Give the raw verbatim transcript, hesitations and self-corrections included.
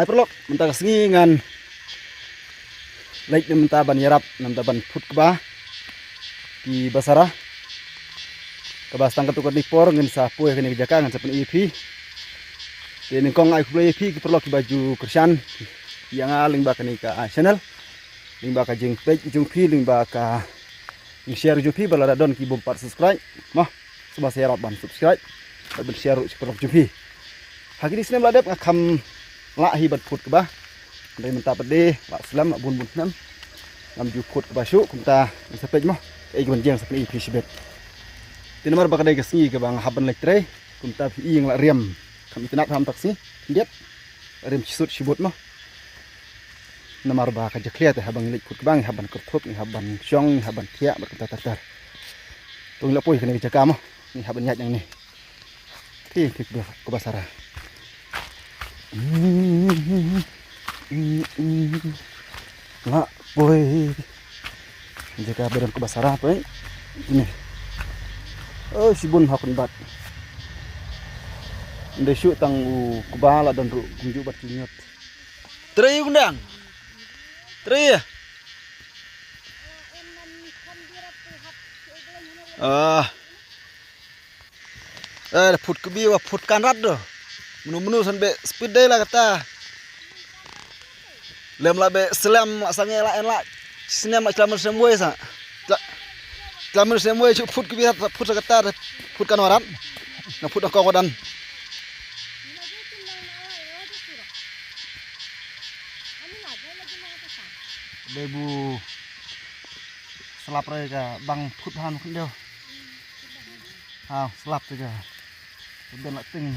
Ai paralok, mynta ka sngi ngan leit na mynta ban ïarap, na mynta ban phut kba ki basara. Kaba stang katto katne por ngin sa poi kane ka jaka ngan sa pyni ïa phi. Te nyngkong ai khublei ïa phi ki paralok kiba ju kyrshan ïa nga lyngba kane ka, ah, channel. Lyngba ka jingpeit jong phi, lyngba ka jingshare jong phi, ba lada don ki bym pat subscribe, mo, sngewbha sa ïarap ban subscribe bad ban share ruh sha ki paralok jong phi. Ha kine ki snem la dep nga kham lah hi ban phut kba. Hynrei mynta pat de la slem, la bun bun snem ngam ju phut kba shuh, kumta ngan sa peit mo kaei kaban jia, sa pyni ïa phi shibit. Te namar ba ka dei ka sngi kaba nga hap ban leit trei, kumta phi i nga la riam, kham itynnad ha mynta ka sngi khyndiat. Riam shisut shibut mo. Namar ba ka jakhlia te haba ngi leit phut kba ngi hap ban kyrthup, ngi hap ban shong, ngi hap ban thiah bad kumta ter ter. To ngi la poi kane ka jaka mo, ngi hap ban ïaid nangne. Phi, phi kba, kba sara. La poi. Jaka ba don kba sara poi. Ine. Oh, shibun ha kun bat. Ym dei shuh tang u kba, la don ruh kumjuh bad ki ñiut. Trei u kyndang. Trei. Ah. Eh, phut kbi wa phut kan rat do. Menu menu san be speed dei la kata. Lem la be slem la sange la en la. Snem la klam snem wei sa. Kla-, klam snem wei chu phut kbi rat phut sa kata phut kan warat. Na phut ko wadan. Dei bu slap re ka bang phut han khun deu. Ha, slap te ka. Ka ben la ting.